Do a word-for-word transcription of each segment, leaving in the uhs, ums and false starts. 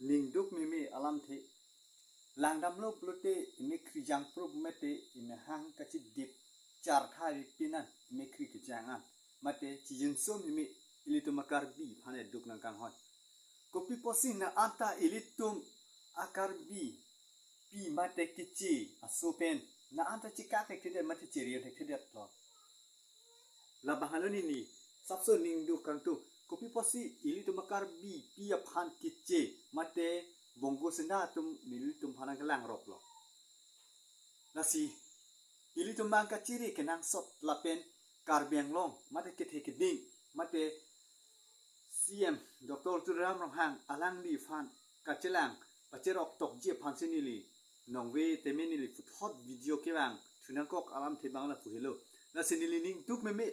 Ningduk meme alamthe. Langdamlo pulote imi kri jangprup mate imi hang kachidip chartha ri pinan imi kri kejang an. Mate chijinso meme ilitum a-Karbi aphan eduk nangkanghoi. Kopi pusi na anta ilitum a-Karbipi mate keche aso pen na anta chekak thekthedet mate cherion thekthedetlo. Labang halo neli, sapso ningduk kangtung. Kopi pusi ilitum a-Karbipi aphan keche mate Bongo Sena atum nelitum aphan nangkelang roplo. Lasi, ilitum bang kachiri kenangsot lapen Karbi Anglong mate kethe keding mate C M Doctor Tuliram Ronghang alangliphan kachelang pacherok tokji aphansi neli nongve tame neli puthot video kevang thu nangkok alamthe bang lapu helo. Lasi neli ningduk meme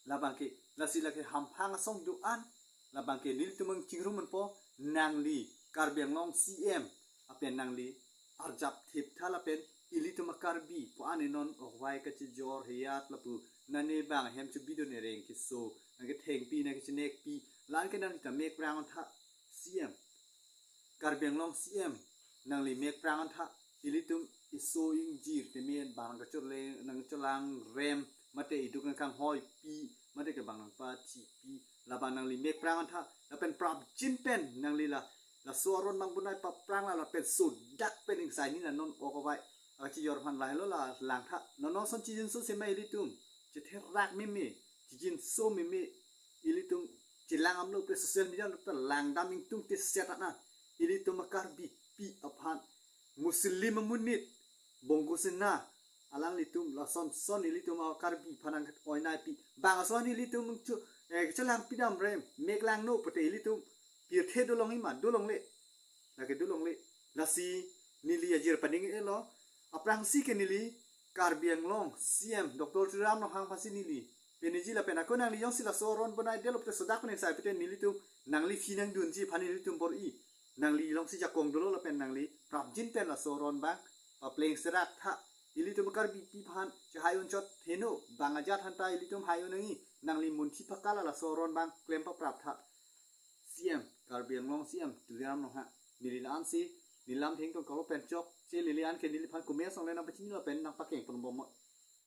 labang ke, lasi lake hamphang asong do-an labang ke nelitum ang chingrum manpo, nangli Karbi Anglong C M apen nangli arjap thip tha lapen ilitum a-Karbi pu-an non ok vai kachijor heyat lapu nane bang hem chubidun ereng keso nangkethengpi nangkechinekpi, la-an ke nangli ta mek prang tha C M. Karbi Anglong C M nangli mek prang tha, ilitum eso ingjir tame bang nangkacholeng nangcholang rem mate eduk nangkanghoipi mate ke bang nangpathipi, labang nangli mek prang tha lapen prapjin pen nangli la laso aron bang bonai paprang la lapen sodak pen ingsai ni na non ok vai kachijor aphan lahelo la lang tha. Non non ason chijinso sema ilitum chetherak meme, chijinso meme ilitum chelang amlo pe social media lo pe langdam ingtung te set ana. Ilitum a-Karbipi aphan Muslim amonit Bongo Sena alanglitum lason son ilitum a-Karbi aphan nang oinaipi. Bang ason ilitum chu eh, chelang pidam rem mek langno pute ilitum pirthe dolong ima dolongle. Lake dolongle. Lasi neli ajir pading elo. Aphrangsi ke neli Karbi Anglong C M Doctor Tuliram Ronghang aphansi neli peneji lapen ako nangli jongsi laso aron bonai delo pute sodak pen ingsai pute nelitum nangli phi nangdunji aphan nelitum bor-i. Nangli jongsi jakong dolo lapen nangli prapjin pen laso aron bang papleng serak tha. Ilitum Karbipi aphan chehai unchot heno bang ajat aphanta ilitum hai un nangji, nangli munthi pakala laso aron bang klem paprap tha. C M, Karbi Anglong C M, Tuliram Ronghang. Neli la-ansi, neli lam thengtong kalo pen chokche, neli an ke neliphan kume asongle nangpachini lapen nangpakeng ponbom.